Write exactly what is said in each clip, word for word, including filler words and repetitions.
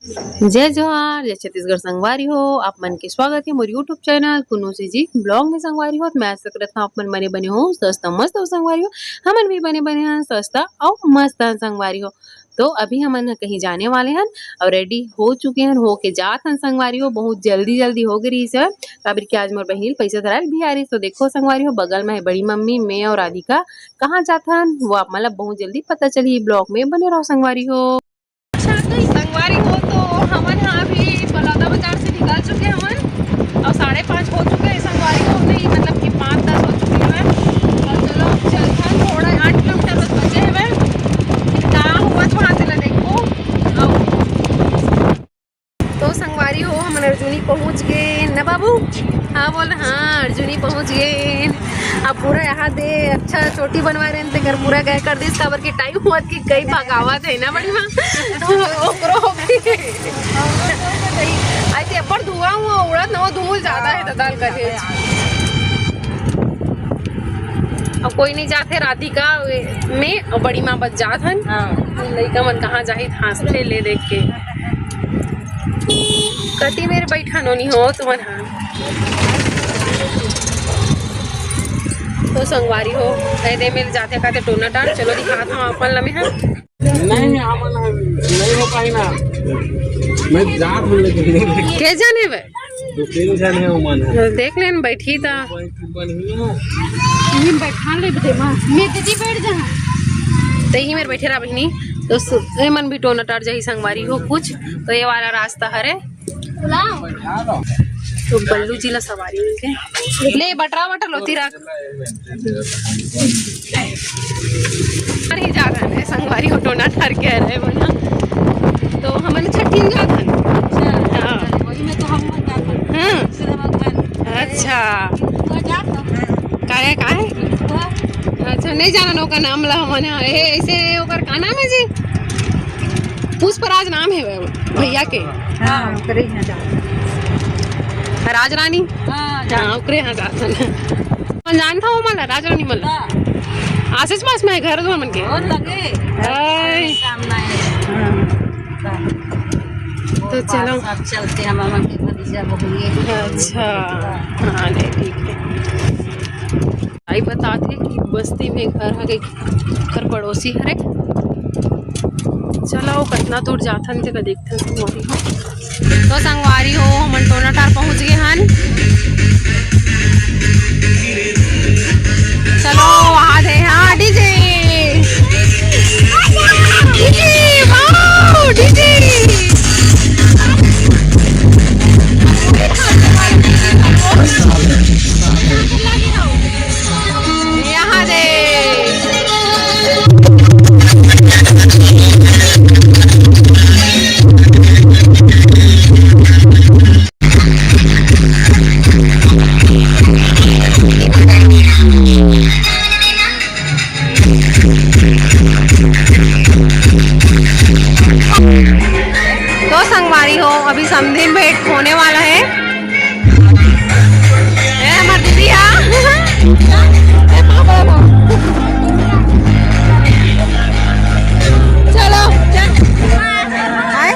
जय जोहार, जय छत्तीसगढ़ संगवारी हो। आप मन के स्वागत हे मोर YouTube channel Kunnu CG blog में संगवारी हो। तो मैं आशा करत हूँ आप मन बने बने हो, स्वस्थ मस्त हो संगवारी हो। हमन भी बने बने हन, स्वस्थ अउ मस्त हन संगवारी हो। तो अभी हमन ह कहीं जाने वाले हन अउ रेडी हो चुके हन, होके जात हन संगवारी हो। बहुत जल्दी जल्दी हो गई रहिस हे, काबर कि आज मोर बहिनी पैसा धरायल भी आ रहिस। तो देखो संगवारी हो, बगल में है बड़ी मम्मी, मैं और राधिका। कहाँ जात हन वो आप मन ला बहुत जल्दी पता चलही, ब्लॉग में बने रहो संगवारी हो। संगवारी हो, तो हमन ह अभी बलौदा बाजार से निकल चुके हवन अउ साढ़े पाँच हो चुके हैं संगवारी हो, नहीं मतलब कि पाँच दस हो चुके हैं। अउ चलो अब चलथन, थोड़ा आठ किलोमीटर बस बचे हवे, का होवत वहाँ तेला देखो। अउ तो संगवारी हो, हमन अर्जुनी पहुँच गए न बाबू। हाँ बोल, हाँ अर्जुनी पहुँच गए। अब पूरा यहाँ दे अच्छा चोटी बनवा रहे हैं, तेकर पूरा गए कर दिस, काबर के टाइम हुआ कि कई भगावत है ना बड़ी माँ। ओकरो हो गई। आई ते अब्बड़ धुआं हुआ उड़त ना, वो धूल ज्यादा है तो दाल का ढेर। अब कोई नहीं जाते राधिका में, और बड़ी माँ बस जात हन। हाँ। लइका मन कहाँ जाही, हाँसथे ले देख के। कति मेर बैठा नोनी हो तुमन ह। तो संगवारी हो, ए दे मेर जाते काते टोना टार, चलो दिखात हूँ अपन लमे ह। नहीं, हमन ह, नहीं हो पाही ना। मैं जात हूँ, लेकिन नहीं देख-, के जाने बे? दो तीन जन है, उमन है। देख लेन, बैठी ता। बढ़िया। नहीं, बैठा ले बे, माँ। मैं दीदी बैठ जा। ते ही मेर बैठे रहा बहिनी। तो सु-, ए मन भी टोना टार जाही संगवारी हो कुछ। तो ये वाला रास्ता हरे। तो बल्लू जी ला सवारी मिलके ले बटरा बटर लोती रख। अरे जा रहा है संगवारी हो, टोना ठार के आ रहा है बना। तो हमन छठीन जात हन। अच्छा, हाँ। वही में तो हम जात हन। हाँ। दूसरे भगवान। अच्छा। वो जात हन। काहे, काहे? वो। अच्छा, नहीं जाना ओकर नाम ला हमन। ए, ऐसे ओकर का नाम है जी? पुष्पराज नाम है वो भैया के। हाँ, ओकरे यहाँ जात हन। राजरानी? हाँ, हाँ, ओकरे यहाँ जात हन। कौन जानता हो मला, राजरानी मला? हाँ। आसेच पास में है घर तुमन के? बहुत लगे। आय। सामने है। हाँ। तो चलो। सब चलते हैं, मामा के भतीजा बहू ये। अच्छा। हाँ, नहीं, ठीक है। आई बताते कि बस्ती में घर हरे, घर पड़ोसी हरे। चलो, कतना दूर जाथन, तेला देखथन संगवारी हो। तो संगवारी हो, हमन टोनाटार पहुंच गए हन। चलो, वहाँ दे, हाँ, डीजे। DJ, wow, DJ. यहाँ दे। तो संगवारी हो, अभी समधिन भेंट होने वाला है। ए, हमार दीदी, हाँ। ए, बाबा, बाबा। चलो, चल। आए?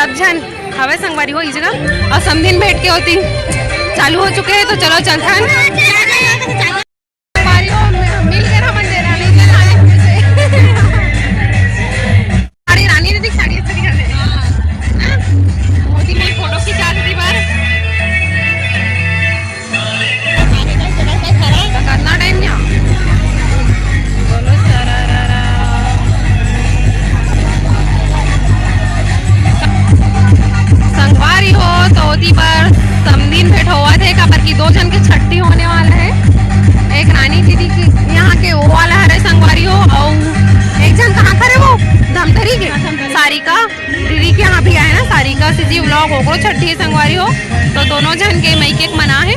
अब झन हवे संगवारी हो, ई जगह अउ समधिन भेंट के होती चालू हो चुके हैं, तो चलो चलथन। संगवारी हो, मिल के हमन डेरा नहीं जाना है फिर से। अरे रानी दीदी की साड़ी अच्छा दिखा रहे हैं। हाँ? मोदी मोदी फोटो खिंचा दीदी बार। करना टाइम नहीं। बोलो सरारारा। संगवारी हो, तो ओती बर समधिन भेंट होवत हे, काबर कि दो झन के छट्ठी होने वाला है। एक रानी दीदी के यहाँ के वो वाला हरे संगवारी हो, अउ एक झन कहाँ करे वो धमतरी के सारिका दीदी के यहाँ भी आए ना, सारिका से जी व्लॉग ओकरो छट्ठी है संगवारी हो, तो दोनों झन के मई के एक मना है।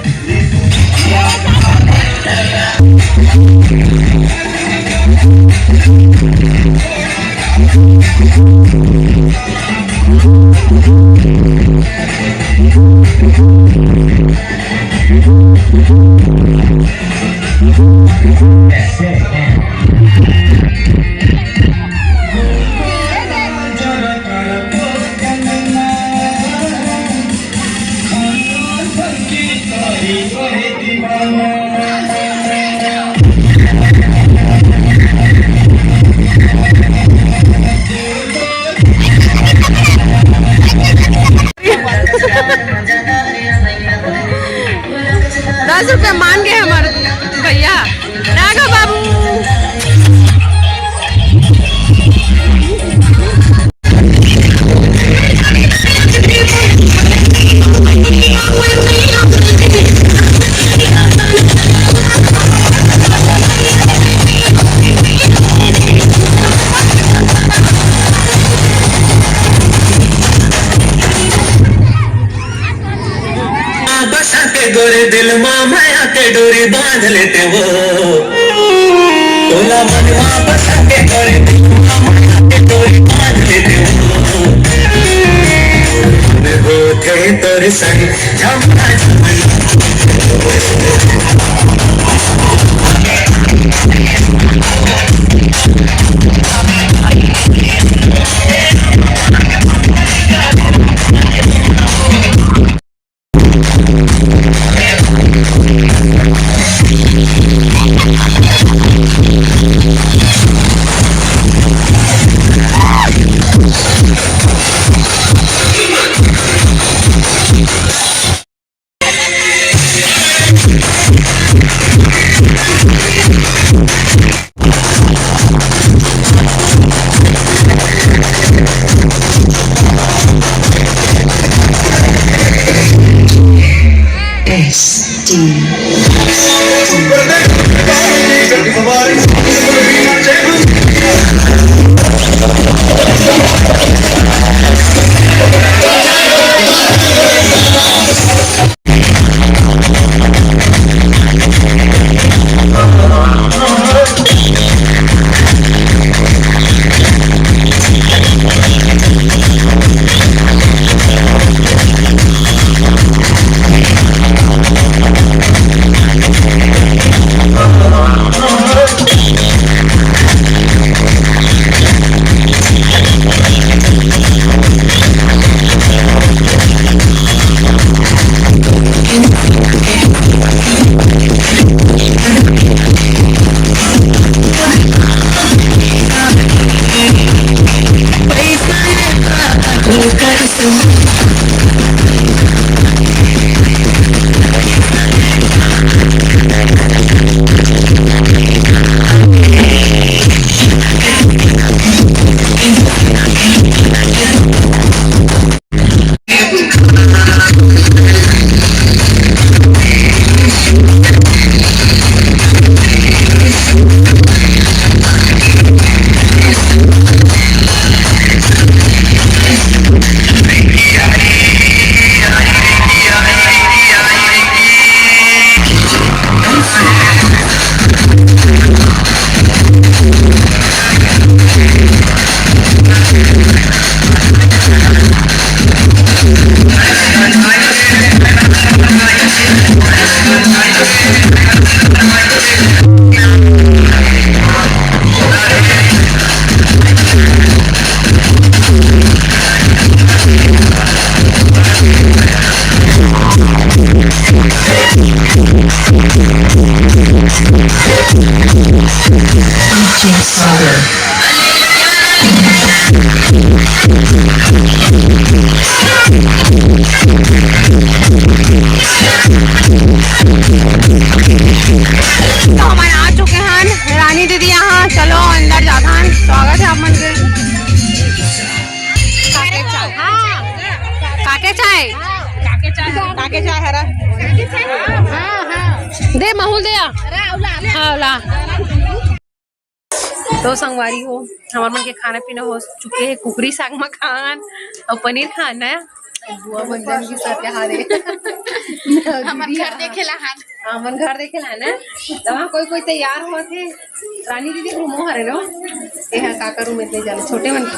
दस रुपया मान गए हमारे भैया। राघव बाबू। बसा के गोरे दिल मा माया के डोरी बांध लेते वो। तोला मनवा बसा के गोरे दिल मा माया के डोरी बांध लेते वो। होते तोर संग झमका झमका। Sagar. तो हमन आ चुके हन रानी दीदी यहाँ। चलो अंदर जाथन, स्वागत है आप मन के। काके चाय? हाँ। काके चाय? काके चाय हरा। दे माहौल दे आ। हाँ, ला। तो संगवारी हो, हमर मन के खाना पीना हो चुके हे। कुकरी साग मखान अउ पनीर खाना है। बुआ मन जन की सत्याहार है। हमर घर देखे ला हन। हाँ, हमन घर देखे ला ना। तो वहाँ कोई कोई तैयार होत हे। रानी दीदी के रूम हरे नो। ये है काका रूम इतने जाने छोटे मन के।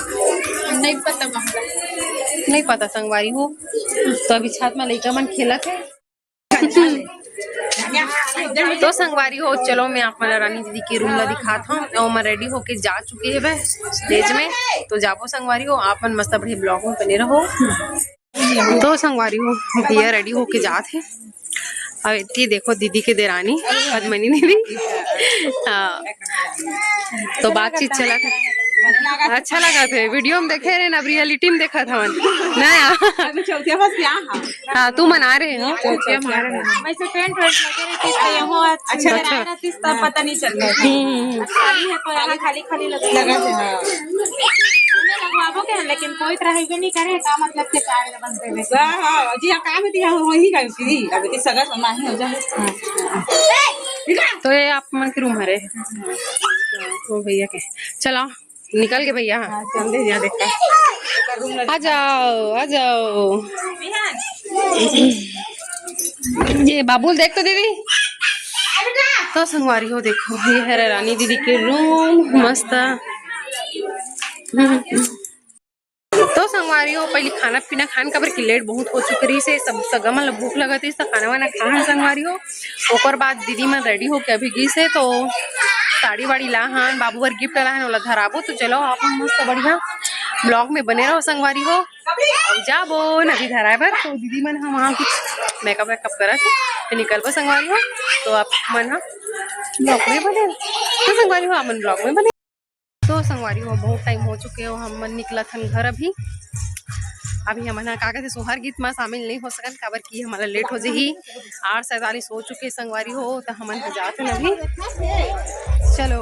नहीं पता बाबा। नहीं पता संगवारी हो। तो अभी छत में लइका मन खेलत हे। तो संगवारी हो, चलो मैं आप मन ला रानी दीदी के रूम ला दिखात हूँ। ओमन रेडी होके जा चुके हे स्टेज में, तो जाबो संगवारी हो, आप मन मस्त बढ़िया ब्लॉग में बने रहो। तो संगवारी हो, भैया रेडी होके जात हे। अब इतनी देखो दीदी के देरानी पद्मनी दीदी। हाँ, तो बातचीत चलत हे। अच्छा लगत हे, वीडियो में देखे रहे ना, अब रियलिटी में देखत हवन ना। अभी चौथिया बस क्या? हाँ, तू मना रहे हो। वैसे टेंट वेंट लगे रहती तो यहाँ अच्छा अच्छा। रहती तब पता नहीं चलता। हम्म, हम्म। खाली है तो यहाँ खाली खाली लगे। लगा थे, हाँ। हमें लगवाबो के, लेकिन कोई तो रहबे नहीं करे, का मतलब के चार बस देवे। हाँ, हाँ, जी हाँ, काम है तो यहाँ वही का फ्री, अब इतनी सगा समाही हो जाए। तो ये आप मन के रूम हरे। वो भैया के। चलो, निकल के भैया। हाँ, चल दे, जा देखा। आ जाओ, आ जाओ। ये बाबुल देख तो दीदी। तो संगवारी हो, देखो, ये है रानी दीदी के रूम, मस्त। तो संगवारी हो, पहले खाना पीना खान, काबर कि लेट बहुत हो चुके रहिस हे, सब सगा मन ला भूख लगत रहिस, त खाना वाना खान संगवारी हो। ओकर बाद दीदी मन रेडी होके अभी गिस हे, तो साड़ी वाड़ी लाहन, बाबू बर गिफ्ट लाहन, ओला धराबो। तो चलो, आप मन मस्त बढ़िया ब्लॉग में बने रहो संगवारी हो। अब जाबो नदी धराए बर, तो दीदी मन ह वहाँ कुछ मेकअप वेकअप करत हे, फिर निकलबो संगवारी हो। तो आप मन ह ब्लॉग में बने रहो। तो संगवारी हो, आप मन ब्लॉग में बने। तो संगवारी हो, बहुत टाइम हो चुके हो, हम मन निकलत हन घर अभी। अभी हमन ह का कहथे, सोहर गीत म शामिल नहीं हो सकन, काबर कि हमन ला लेट हो जही। आठ सैंतालीस हो चुके संगवारी हो, तो हमन ह जात हन अभी। चलो।